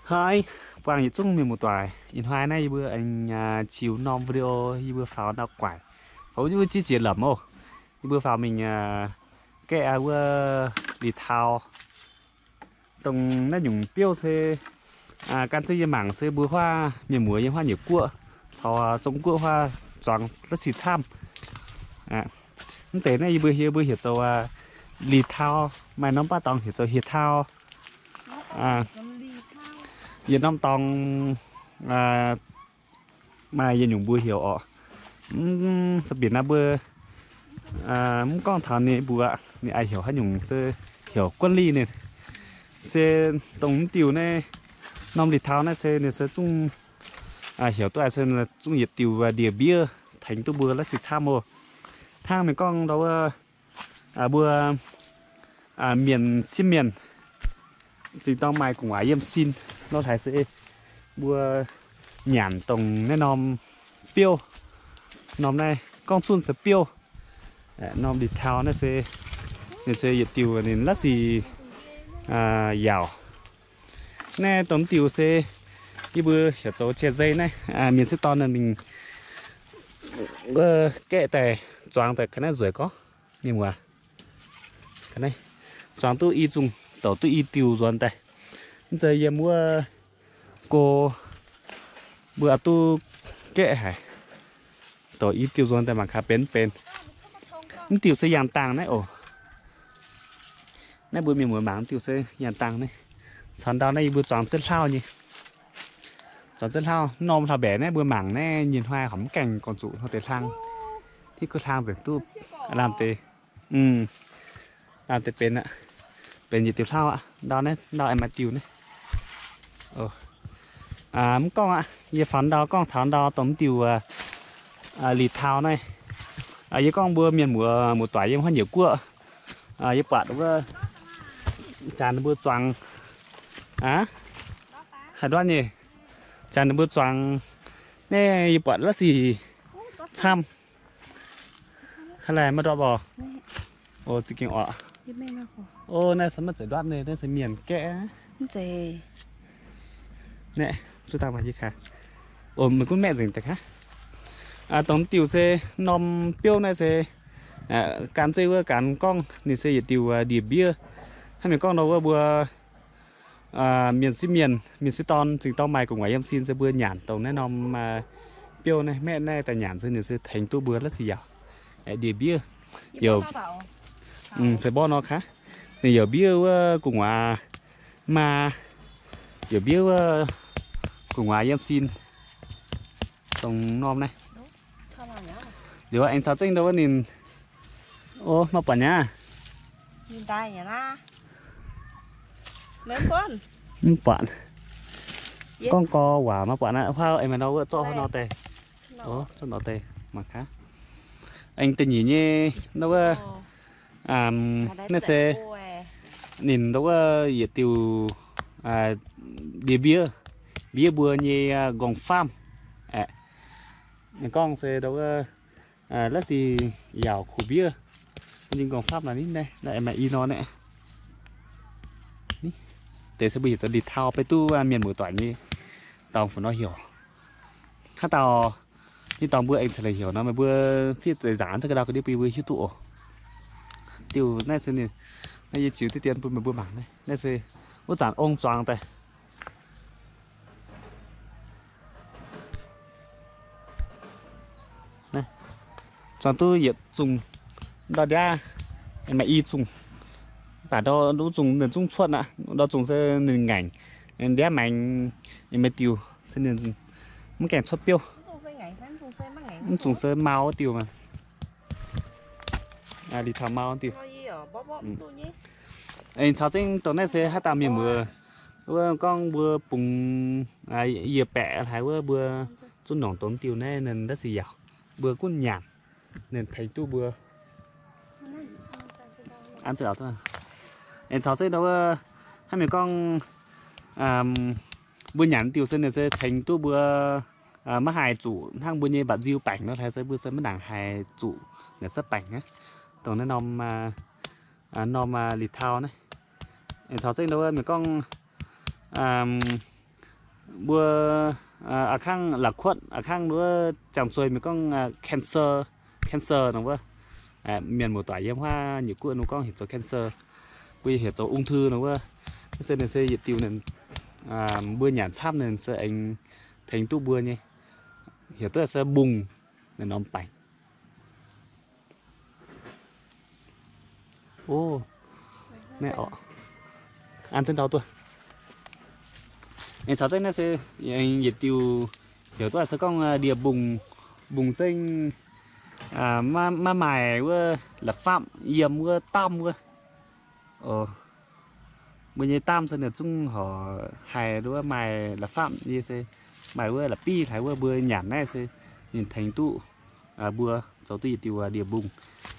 Haaix, buangh yietc zungv mienh muoz-doic, ih hnoi naaiv yie mbuo aengx ziux norm video yie mbuo faaux ndau guaaic, faaux wuov ziex jiex lamz oc. Yie mbuo faaux mingh gaeqv wuov li tau. Dongh naaiv nyungc biouv se gan zieqv yie mangc se mbuo huaav mienh muoz yiem huaav nyeic guoqv caux Zong-Guoqv huaav zuangx la'sic camv. Mv deix naaiv yie mbuo, yie mbuo heuc zoux li tau, maaih norm baav dorngx heuc zoux hieh tau. Yietc norm dorngx maaih yietc nyungc mbuo heuc orqc. Mv, sa bieqc naaiv mbuo mv gorngv taux ninh mbuo, ninh aengx heuc haaix nyungc se heuc guonv liz ninh. Se dongh mv diuh naaiv, norm li tau naaiv se ninh se zungv heuc duqv se zungv yietc diuh ndie mbiev tengx duqv mbuo la'sic camv oc. Hnangv mienh gorngv ndau wuov, mbuo mienh sieqv mienh zingh dorng maaih gu'nguaaz yiem sin lo hlaaix se mbuo nyanc dongh naaiv norm biouv, norm naaiv gorngv zunh se biouv, norm li tau naaiv se ninh se yietc diuh ninh la'sic yaauc. Naaiv dongh mv diuh se yie mbuo heuc zoux jiex nzei naaiv, mienh sieqv dorn mingh gaeqv daaih zuangx daaih ga'naaiv nzueic gorngv, mienh muoz, zuangx duqv i zungh, douc duqv i diuh nzuonx daaih. Mv zeiz yiem wuov go mbuo duqv gaeqv haic, douc i diuh nzuonx daaih mangc gaax benx mv benx. Mv diuh se yangh dangh naaiv oc. Naaiv mbuo mienh muoz mangc mv diuh se yangh dangh naaiv. Caux ndau naaiv yie mbuo zuangx zieqv hlauv nyei. Zuangx zieqv hlauv, norm hlauv-mbaeqc naaiv mbuo mangc naaiv nyei hnoi horpc mv gaengh gorngv zuqc hnoi deix hlang, hitv kuv hlang nzengc duqv lamh deix, lamh deix benx aqv, benx yietc diuh hlauv aqv. Ndau naaiv, ndau aengx maaih diuh naaiv. Mv gorngv aqv, yie faaux ndau gorngv taux ndau dongh mv diuh li tau naaiv. Yie gorngv mbuo mienh muoz muoz-doic yiem huaav nyeic guoqv, yie buatc wuov, janx ninh mbuo zuangx, aa, haih nduov nyei, janx ninh mbuo zuangx naaiv yie buatc la'sic camv. Haaix laih maiv ndortv oc. O, za'gengh oc. O, naaiv se maiv zeiz ndortv nyei, naaiv se mienh gaeqv. Naeqv, zuqc dangh maaih yie kaaix. O, meih gunv maeqv nzengc daaih kaav. Dongh diuh se norm biouv naaiv se gan zeiv wuov gan gorngv ninh se yietc diuh ndie-mbiev. Hnangv mienh gorngv nor wuov mbuo mienh sieqv mienh, mienh sieqv dorn zingh dorng maaih gu'nguaaic yiem sin se mbuo nyanc dongh naaiv norm biouv naaiv, maeqv naaiv daaih nyanc se ninh se tengx duqv mbuo la'sic yaauc. Ndie-mbiev, youc, se mborqv nor kaav. Ninh youc mbiev wuov gu'nguaaz maa, youc mbiev wuov gu'nguaaz yiem sin dongh norm naaiv. Liuz aengx caux zengv ndau wuov ninh, o, maiv buatc nyei. Mv buatc. Gorngv gorx waac maiv buatc naaiv, huaav aengx maaih ndau wuov zorqv haaix nor daaih. O, zorqv nor daaih mangc gaax. Aengx da'nyeic nyei ndau wuov, naaiv se ninh ndau wuov yietc diuh ndie-mbiev, mbiev mbuo nyei nqorngv-famv. Aeqv, ninh gorngv se ndau wuov la'sic yaauc kuv mbiev mbuo nyei nqorngv-famv naaiv, naaiv aengx maaih i nor naaiv. Deix se mbuo heuc zoux li tau, beiv duqv mienh muoz-doic nyei dorngx fu nor heuc. Haaix dauh nyei dorngx mbuo aengx ceix leiz heuc nor, meih mbuo fiev deix nzaangc za'gengh ndau ga'ndiev bun yie mbuo hiuv duqv oc. Diuh naaiv se ninh, naaiv yie ziux diqv dien bun meih mbuo mangc naaiv. Naaiv se wuov zanc ong zuangx daaih. Zuangx duqv yietc zungh ndau ndiaav, maaih i zungh. Mv baac ndau wuov zungh ninh zungv cuotv aqv. Ndau zungh se ninh ngaengc, ndiaav maengx, maaih diuh se ninh mv gaengh cuotv biouv. Mv zungh se mau wuov diuh maah. Li taux mau wuov diuh. Aengx caux zengv dongh naaiv se haaix dauh mienh muoz wuov gorngv mbuo bungx yie baeqc haaix wuov mbuo zungv nongc dongh diuh naaiv ninh la'sic yaauc, mbuo gunv nyanc, ninh tengx duqv mbuo. Aengx caux zengv ndau wuov hnangv mienh gorngv mbuo nyanc diuh se ninh se tengx duqv mbuo maiv haih zuqc hnangv mbuo nyei mba'nziu baengc nor, haaix se mbuo se maiv nangc haih zuqc naaic setv baengc aqv. Dongh naaiv norm, norm li tau naaiv. Aengx caux zengv ndau wuov mienh gorngv, Mbuo a'kangv la'kuotv, a'kangv wuov jangx zueih mienh gorngv cancer, cancer nor wuov. Mienh muoz-doic yiem huaav nyeic guoqv nor gorngv heuc zoux cancer, mbuo heuc zoux ung thư nor wuov. Naaiv se ninh se yietc diuh ninh, mbuo nyanc camv ninh se aengx tengx duqv mbuo nyei. Heuc duqv se mbungh, ninh norm baengc. An zengv ndau duqv. Aengx caux zengv naaiv se aengx yietc diuh heuc duqv se gorngv ndie-mbungh, mbungh zengv maiv maaih wuov la'fapv yiem wuov damv wuov. Mbuo nyei damv se ninh zungv horc haih wuov maaih la'fapv yie se maaih wuov la'biv hlaaix wuov mbuo nyanc naaiv se ninh tengx duqv mbuo zoux duqv yietc diuh ndie-mbungh.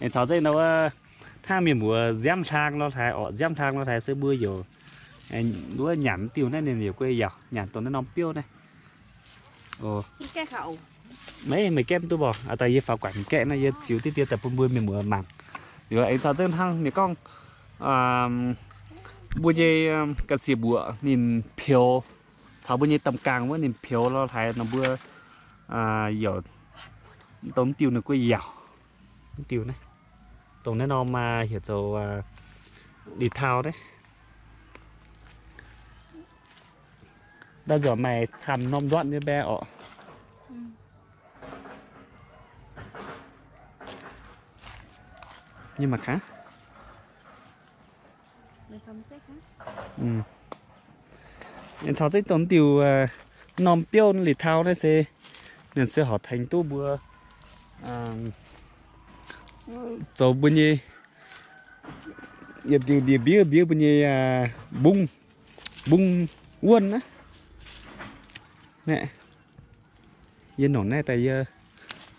Aengx caux zengv ndau wuov hnangv mienh muoz nziaamv hlang nor hlaaix, orqc nziaamv hlang nor hlaaix se mbuo youc wuov nyanc diuh naaiv ninh youc guei yaac nyanc dongh naaiv norm biouv naaiv. Maiv, meih gaeqv duqv mborqc, daaih yie faaux guaix mingh gaeqv naaiv, yie ziux diqv dien daaih bun mbuo mienh muoz mangc. Liuz aengx caux zengv hnangv mienh gorngv mbuo nyei ga'sie mbuoqc ninh peux, caux mbuo nyei damh gaangh wuov ninh peux lo hlaaix nor mbuo youc dongh diuh ninh guei yaac diuh naaiv, dongh naaiv norm heuc zoux li tau naaiv. Ndau nzuonx maaih camv norm nduatv nyei mbaeqv orqc. Nyei mangc gaax. Caux zengv dongh diuh norm biouv li tau naaiv se, ninh se horc tengx duqv mbuo zoux mbuo nyei yietc diuh ndie-mbiev, mbiev mbuo nyei mbungv, mbungv wuonh naaiv. Naaiv, yie nongc naaiv daaih yie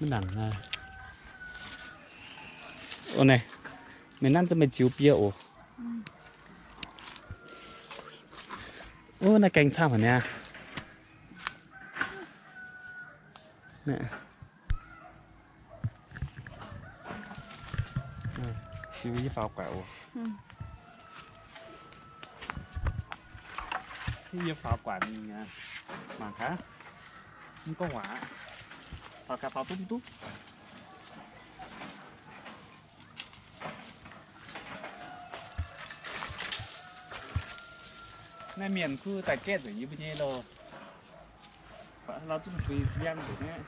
maiv nangc. Naaiv, meih nanv za'gengh meih ziux bie oc. Naaiv gaeng camv haic niaa. Ziux yie faaux guaix oc. Yie faaux guaix mingh mangc gaax. Mv gorngv waac, faaux gaax faaux duqv mv duqv. Naaiv mienh kuv daaih gaeqv nzengc yie mbuo nyei loh. Lauh zungv fui siang nzengc aqv.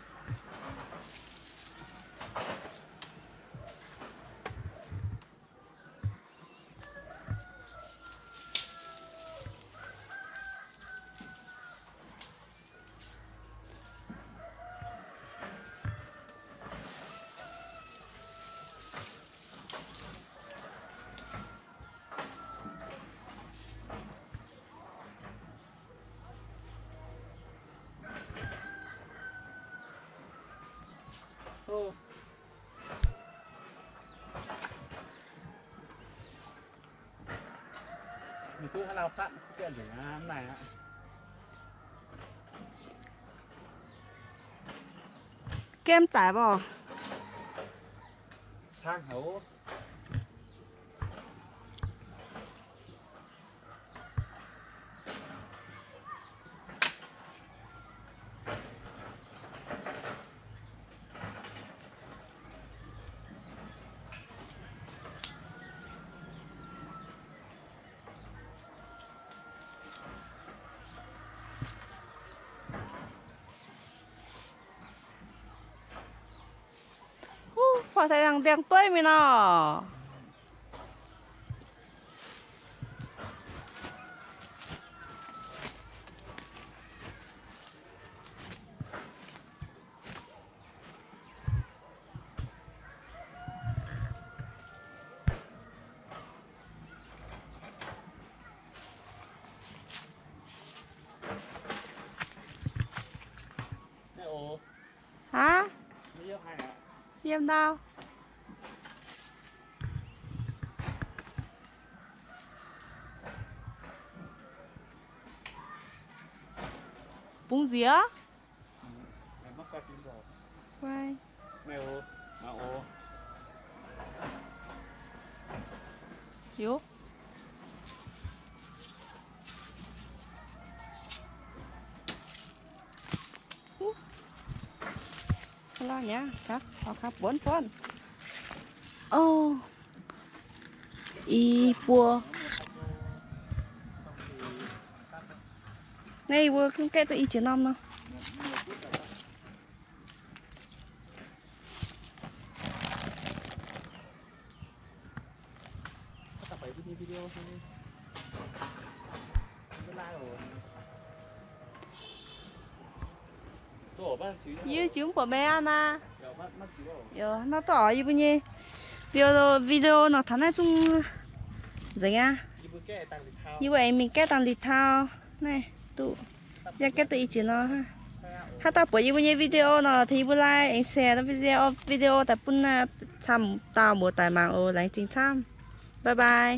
Gaeqv zaaic mborqc. Huv, huaax taux ndiangx-ndiangx dueiv mingh nor. Aav, yiem ndau. Bungx nziex. Yoc. Mi'aqv, buonv buonv. O, i buo. Naaiv yie mbuo gunv gaeqv duqv i jiex norm nor. Yie ziux mv buatc meih aqv maah. Nor dorh yie mbuo nyei video nor taux naaiv zungv nzengc aqv. Yie mbuo aengx mingh gaeqv dangh liqc tau. Naaiv duqv, yie gaeqv duqv i jiex nor. Haaix dauh buatc yie mbuo nyei video nor, tengx yie mbuo like, share video, video daaih bun camv dauh mbuox daaih mangc oc. Laengz zingh camv. Bye bye.